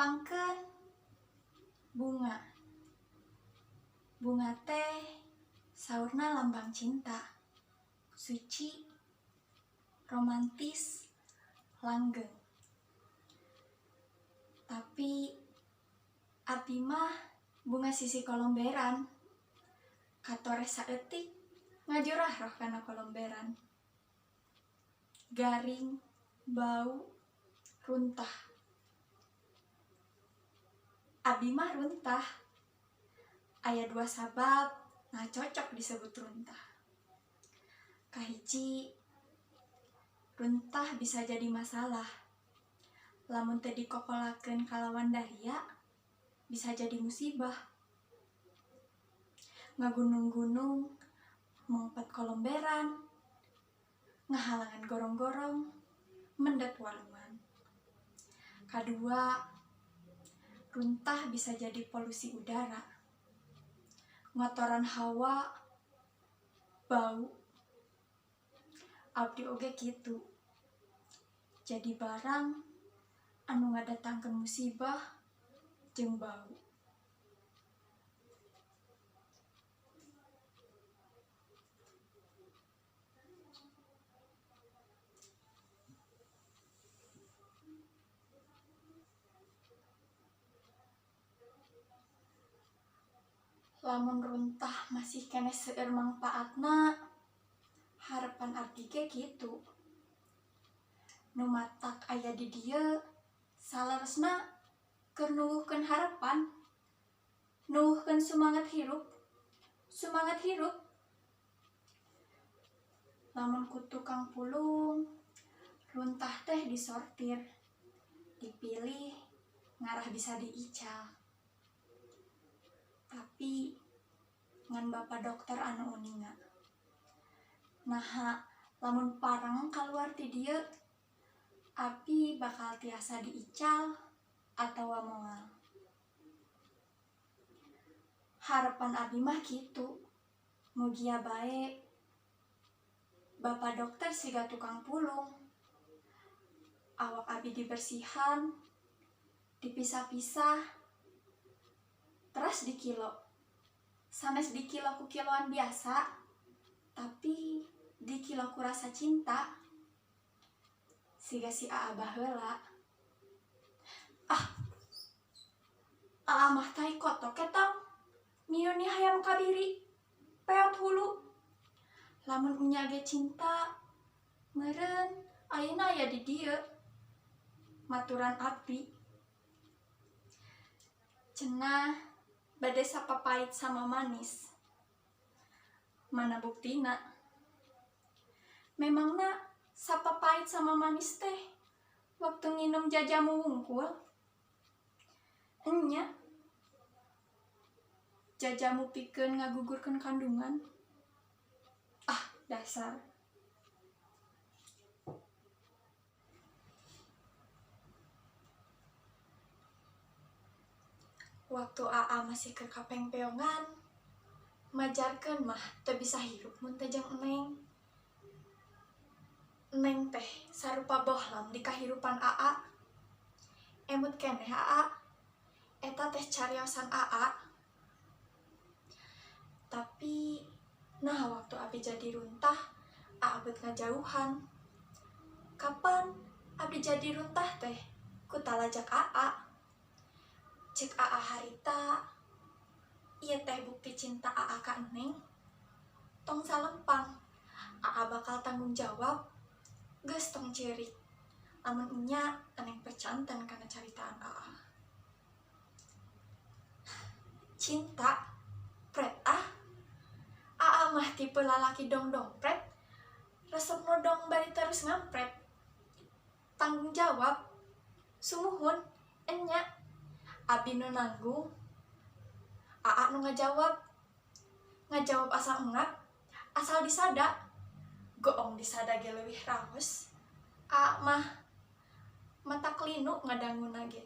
Tepangkeun bunga. Bunga teh saurna lambang cinta, suci, romantis, langgeng. Tapi abdi mah bunga sisi kolomberan. Katoreh saeutik ngajurah roh kana kolomberan. Garing, bau, runtah. Abdi mah runtah. Aya dua sabab nah cocok disebut runtah. Kahiji, runtah bisa jadi masalah. Lamun teu dikokolakeun kalawan daria, bisa jadi musibah. Ngagunung-gunung, mengpet kolomberan, ngahalangan gorong-gorong, mendet walungan. Kadua, runtah bisa jadi polusi udara. Ngotoran hawa, bau. Abdi oge kitu. Jadi barang anu ngadatangkeun musibah jeung bau. Lamun runtah masih keneh seueur mangpaatna, harepan abdi ge kitu. Nu matak aya di dieu saleresna keur nuwuhkeun harepan, nuwuhkeun sumanget hirup, sumanget hirup. Lamun ku tukang pulung, runtah teh disortir, dipilih, ngarah bisa diical. Tapi ngan bapak dokter anu uninga. Naha lamun pareng kaluar ti dieu, api bakal tiasa diical atawa moal. Harepan abi mah kitu. Mugia bae bapak dokter siga tukang pulung. Awak abi dibersihan, dipisah-pisah, teras dikilo. Sanes dikilo ku kiloan biasa, tapi dikilo ku rasa cinta. Siga si Aa baheula. Ah, Aa mah tai kotok ketang. Nyieun hayam kabiri, peot hulu. Lamun enya ge cinta, meureun ayeuna aya di dieu. Maturan abdi. Cenah bade sapapait sama manis. Mana buktina? Memangna sapapait sama manis teh waktu nginum jajamu wungkul? Enya. Jajamu pikeun ngagugurkeun kandungan. Ah, dasar. Waktu Aa masih keur kapengpeongan, majarkeun mah teu bisa hirup mun teu jeung Neng. Neng teh sarupa bohlam di kahirupan Aa. Emut keneh Aa, eta teh cariosan Aa. Tapi nah waktu abi jadi runtah, Aa beut ngajauhan. Kapan abdi jadi runtah teh ku talajak Aa. Cek Aa harita, ieu teh bukti cinta Aa ka Neng. Tong salempang, Aa bakal tanggung jawab. Geus tong ceurik. Lamun enya Neng percanten kana caritaan Aa. Cinta, pret ah. Aa mah tipe lalaki dongdong pret, resep nodong bari terus ngampret. Tanggung jawab, sumuhun, enya. Abi nu nanggung, Aa nu ngajawab. Ngajawab asal engap, asal disada. Goong disada ge leuwih raos. Aa mah mata klinu ngadanguna ge.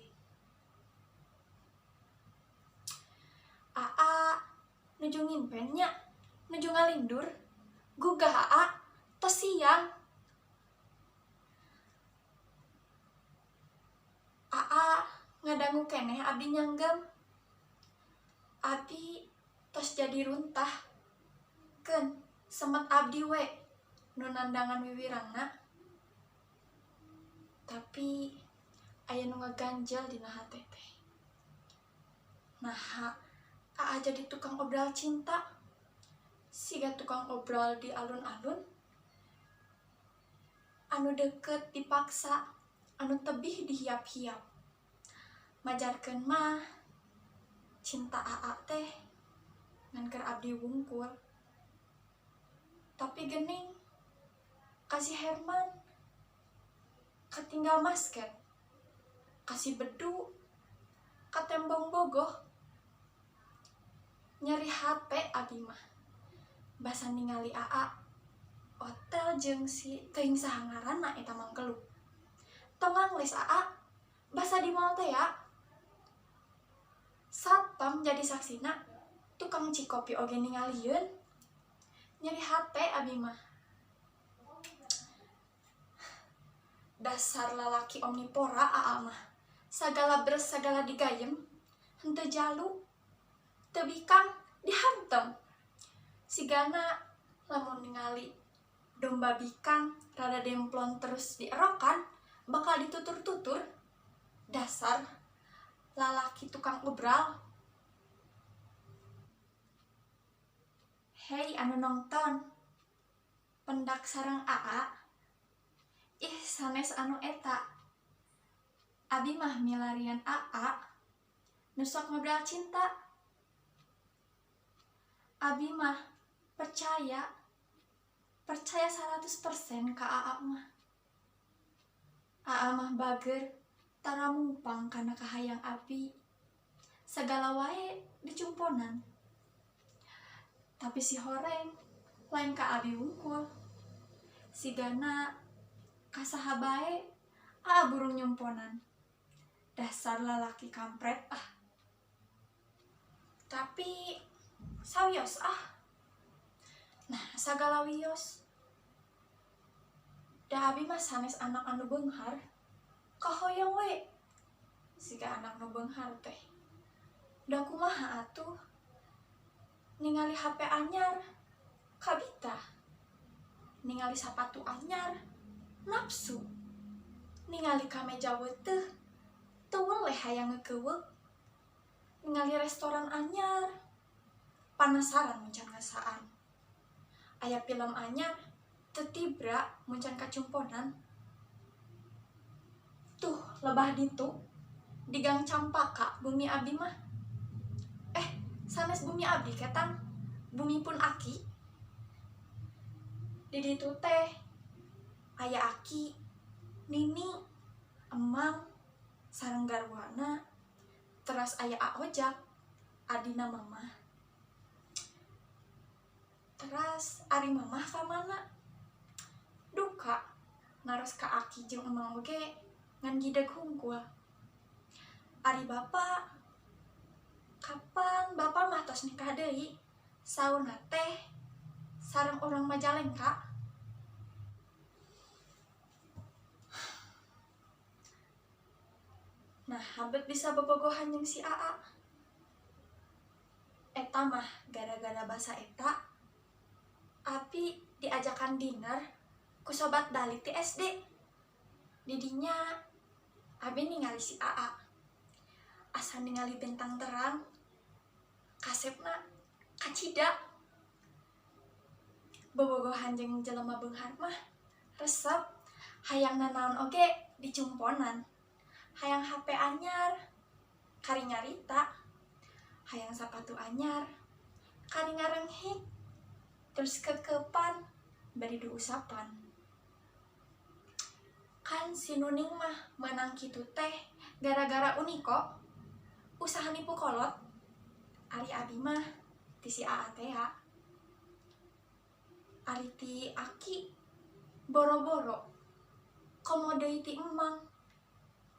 Aa nuju ngimpen nya, nuju ngalindur. Gugah Aa, tos siang. Aa Ngadangu keneh abdi nyanggem. Abi tos jadi runtah. Keun semet abdi we nu nandangan wiwirangna. Tapi aya nu ngaganjel dina hate teh. Naha aa jadi tukang obral cinta. Siga tukang obral di alun-alun. Anu deket dipaksa, anu tebih dihiap-hiap. Majarkeun mah cinta aa teh ngan keur abdi wungkul. Tapi gening kasih Herman katinggal basket, kasih bedu katembong bogoh. Nyeri hate abi mah basa ningali aa hotel jeung si teuing saha ngaranna eta mangkeluk. Tong ngangles aa basa di mall teh ya. Satpam jadi saksina, tukang cikopi oge ningalieun. Nyeri hate abi mah. Dasar lalaki omnipora aa mah. Sagala beres sagala digayem, henteu jalu, teu bikang dihantem. Sigana lamun ningali domba bikang rada demplon terus dierokan bakal ditutur-tutur. Dasar lalaki tukang obral. Hei anu nongton, pendak sareng aa. Ih sanes anu eta. Abi mah milarian aa nu sok ngobrol cinta. Abi mah percaya 100% ka aa mah. Aa mah bager tara mumpang kana kahayang abi. Sagala wae dicumponan. Tapi si horeng lain ka abi wungkul. Sigana kasaha bae aa burung nyumponan. Dasar lalaki kampret ah. Tapi sawios ah. Nah, sagala wios. Da abi mah sanes anak anu beunghar. Kahoyong we siga anak nu beunghar teh. Da kumaha atuh? Ningali HP anyar kabita. Ningali sapatu anyar nafsu. Ningali kameja weuteuh teu weleh hayang ngekeuweuk. Ningali restoran anyar panasaran mun can ngasaan. Aya film anyar teu tibra mun can kacumponan. Tuh lebah ditu di Gang Campaka bumi abi mah. Sanes bumi abdi ketang, bumi pun aki. Di ditu teh aya aki, nini, emang, sareng garwana, teras aya aojak, adina mamah. Teras ari mamah ka mana? Duka naros ka aki jeung emang oge ngan gideg hungkul. Ari bapak, kapan bapak mah tos nikah deui? Sauna teh sareng urang Majalengka. Nah, habet bisa bobogohan jeung si aa. Eta mah gara-gara basa eta api diajakan dinner ku sobat Dali ti SD. Didinya abi ningali si aa. Asa ningali bentang terang, kasepna kacida. Bobogohan jeung jelema beunghar mah resep, hayang nanaon oge dicumponan. Hayang HP anyar, kari nyarita. Hayang sapatu anyar, kari ngarenghik. Terus kekepan bari diusapan. Kan si Nuning mah menang kitu teh gara-gara Uniko usaha nipu kolot. Ari abi mah ti si aa teh ya. Ari ti aki boro-boro komo deui ti emang.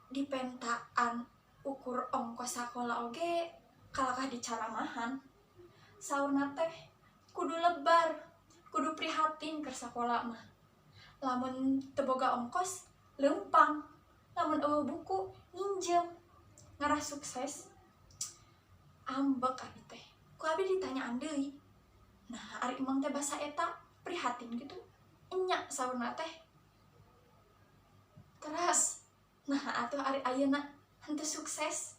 Dipentaan ukur ongkos sakola oge kalakah dicaramahan. Saurna teh kudu lebar, kudu prihatin keur sakola mah. Lamun teu boga ongkos leumpang, lamun eueuh buku nginjem. Ngarah sukses. Ambek abi teh. Ku abi ditanyaan deui. Nah, ari emang teh basa eta prihatin gitu. Enya saurna teh. Teras. Nah, atuh ari ayeuna henteu sukses.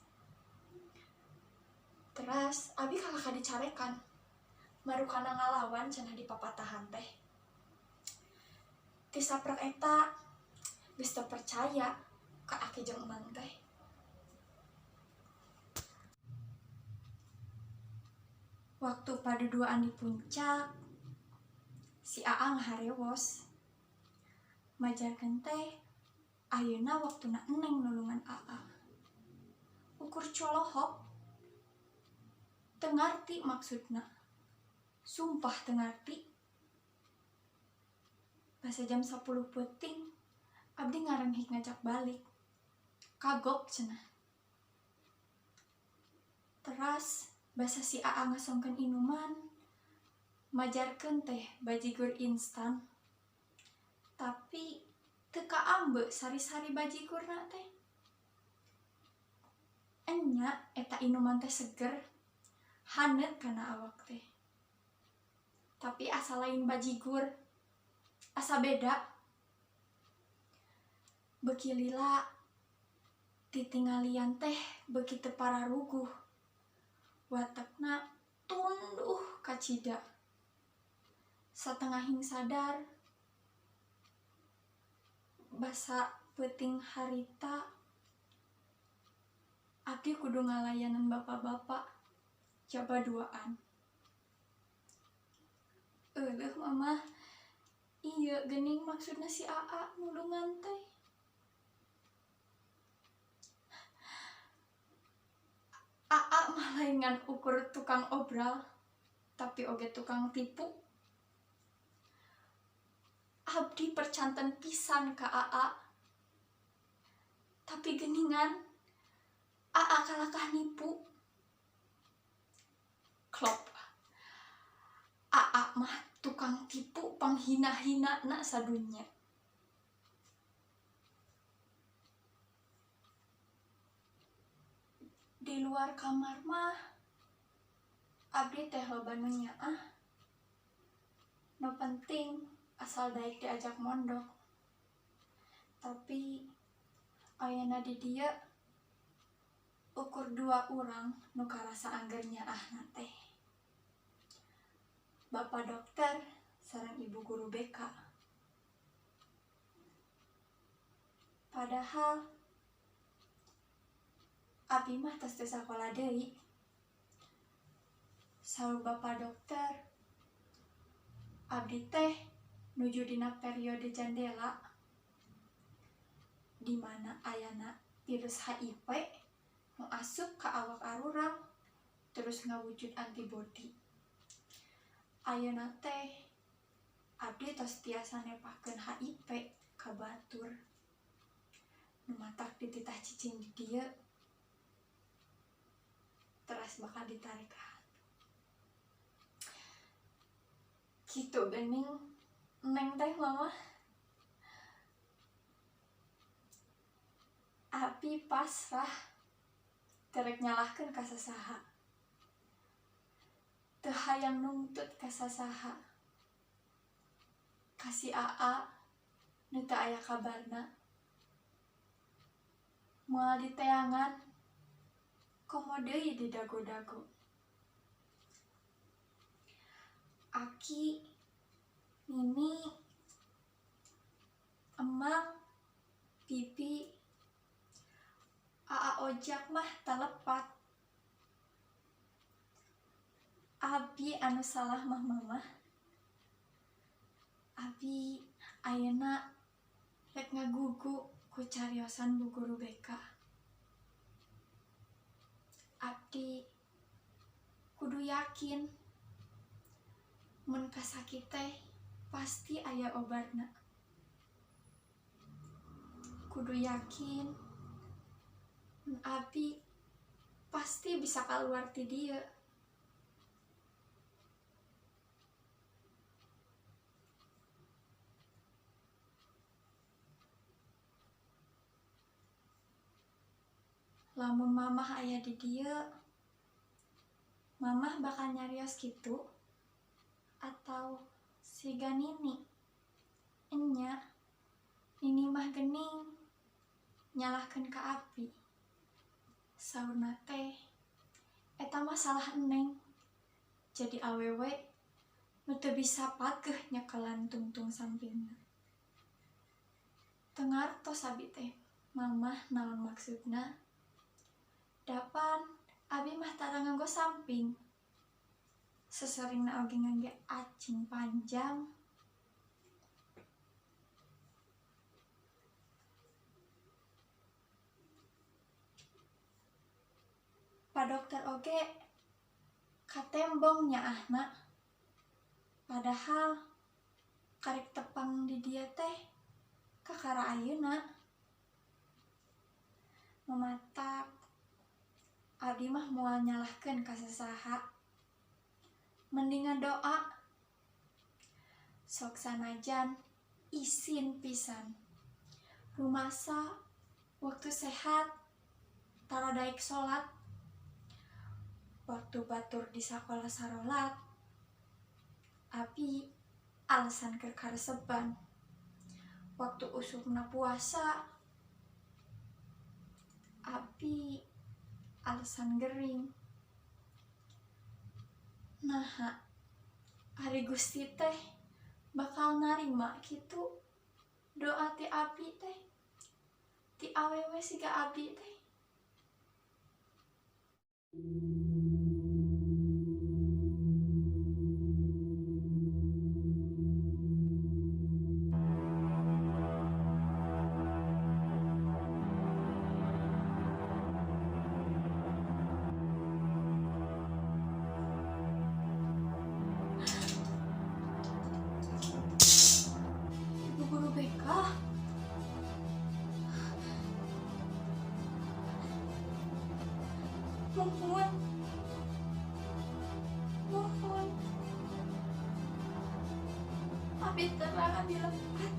Teras abi kalah ka dicarekan. Marukana ngalawan cenah di papatahan teh. Ti saprak eta geus teu percaya ka aki jeung emang teh. Waktu paduduaan di puncak, si Aa ngaharewos. Majarkeun teh ayeuna waktuna eneng nulungan Aa. Ukur colohok teu ngarti maksudna. Sumpah teu ngarti. Basa jam 10 peuting, abdi ngarenghik ngajak balik. Kagok cenah. Teras basa si Aa ngasongkeun inuman, majarkeun teh bajigur instan. Tapi teu kaambe sari-sari bajigurna teh. Enya eta inuman teh seger, haneut kana awak teh. Tapi asa lain bajigur, asa beda. Beuki lila titingalian teh beuki teu pararuguh. Watekna tunduh kacida. Satengahing sadar basa peuting harita abdi kudu ngalayanan bapak-bapak coba duaan. Euleuh mama, iya geuning maksudna si Aa nulungan teh. Aa mah lain ngan ukur tukang obral, tapi oge tukang tipu. Abdi percanten pisan ka Aa. Tapi geuningan Aa kalakah nipu. Klop. Aa mah tukang tipu panghina-hina na sadunya. Di luar kamar mah abdi teh loba nu nyaah. Nu penting asal daek diajak mondok. Tapi ayeuna di dieu ukur dua urang nu karasa angger nyaahna teh. Bapak dokter sareng ibu guru BK. Padahal abi mah tos teu sakola deui. Saur bapak dokter, abdi teh nuju dina periode jandela di mana ayana virus HIV nu asup ka awak arurang terus ngawujud antibodi. Ayeuna teh abdi tos tiasa nepakeun HIV ka batur. Nu matak dititah cicing di dieu teras bakal ditarekan. Kitu geuning neng teh mama. Abi pasrah teu rek nyalahkeun ka sasaha. Teu hayang nungtut ka sasaha. Ka si Aa nu teu aya kabarna. Moal diteangan komo deui didago-dago. Aki, Nini, Emang, Bibi, Aa Ojak mah telepat. Abi anu salah mah mama. Abi ayeuna rek ngagugu ku cariosan bu guru BK. Abdi kudu yakin mun kasakit teh pasti aya obatna. Kudu yakin mun abi pasti bisa kaluar ti dieu. Lamun mamah aya di dieu, mamah bakal nyarios kitu atau siga nini? Enya, nini mah gening nyalahkeun ka abi. Saurna teh, eta mah salah eneng. Jadi awewe nu teu bisa pageh nyekelan tungtung sampingna. Teu ngartos abi teh mamah naon maksudna. Dapan abi mah tara nganggo samping. Seseringna oge ngangge acing panjang. Pa dokter oge katembong nyaahna. Padahal karek tepang di dieu teh kakara ayeuna. Mematak abdi mah moal nyalahkeun ka sasaha. Mendingan doa. Sok sanajan isin pisan. Rumasa waktu sehat tara daek salat. Waktu batur di sakola sarolat, abi alasan keur kareseban. Waktu usupna puasa, abi alasan gering. Naha ari Gusti teh bakal narima kitu doa ti abi teh, ti awewe siga abi teh. Ibu guru BK. Mohon. Mohon. Abi terang abi lepat.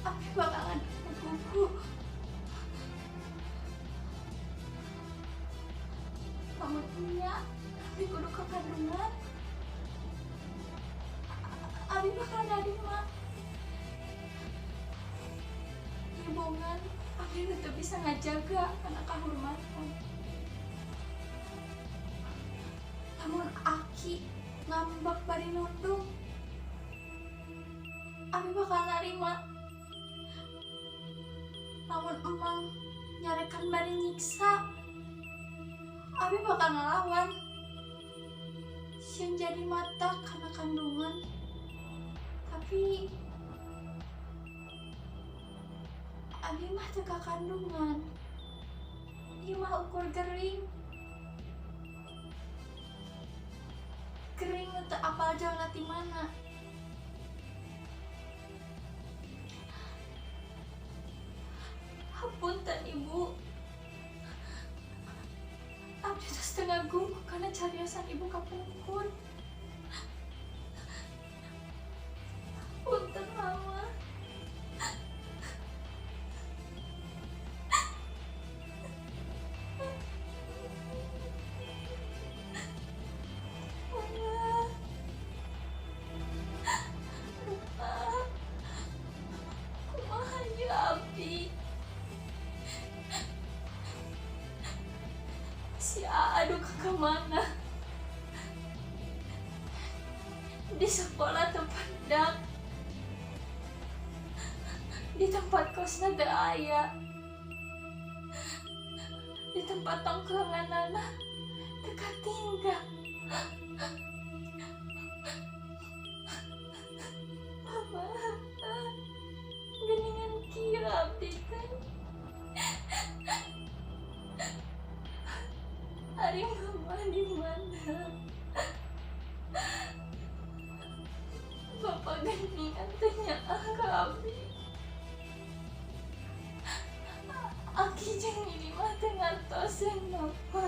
Abi bakalan buku. Lamun nya abi kudu ka kandungan. Abi bakal narima. Hubungan abi teu bisa ngajaga kana kahormatan. Lamun aki ngambek bari nundung, abi bakal narima. Lamun emang nyarekan bari nyiksa, abi bakal ngelawan. Sieun jadi mata kana kandungan. Tapi abi mah teu ka kandungan. Ieu mah ukur gering. Gering teu apal jauhna ti mana. Hapunten ibu. Abdi tos teu ngagung kana cariosan ibu kapungkur. Punten mama. Mama. Mama. Kumaha ieu abdi? Si Aa duka ka mana? Di sekolah terpendak. Di tempat kosna teu aya. Di tempat tongkronganana teu katinggal. Mama, geuningan kieu abdi teh. Ari mama di mana? Bapak geuningan teh nyaah ka abdi. Aki jeung ini mah teu ngartoseun mama.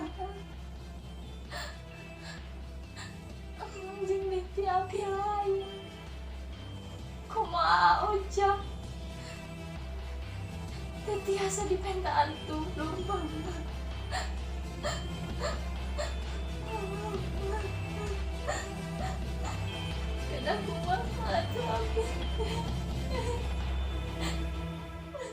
Teu tiasa dipentaan tulung, Mama.